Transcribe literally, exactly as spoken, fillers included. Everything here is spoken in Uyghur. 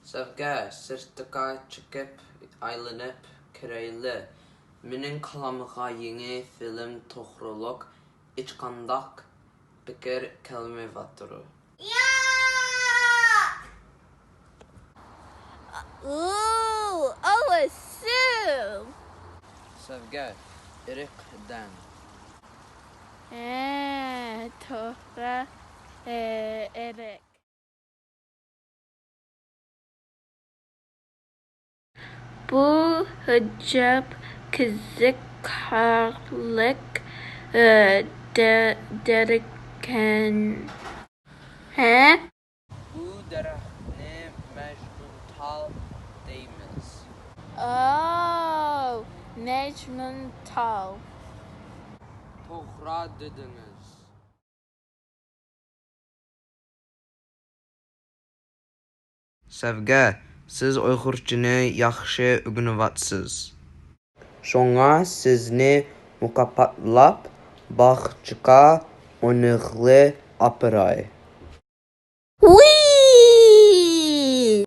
سەۋگە، سىرتقا چىقىپ ئايلىنىپ كىرەيلى. مېنىڭ كاللامغا يېڭى فىلىم توغرۇلۇق ھېچقانداق پىكىر كەلمەيۋاتىدۇ. ياق! Ooh, oh, a soup! سەۋگە، ئېرىق دەڭ. ھە، توغرا، ئېرىق. بۇ ئەجەب قىزىقارلىق، ئە، دە-، دەرەككەن. ھە؟ بۇ دەرەخنى مەجنۇنتال دەيمىز. ئاۋۇ، مەجنۇنتال. توغرا دېدىڭىز. سەۋگە، سىز ئۇيغۇرچىنى ياخشى ئۆگىنىۋاتىسىز. شۇڭا سىزنى مۇكاپاتلاپ، باغچىغا ئوينىغىلى ئاپىراي. ۋۇي!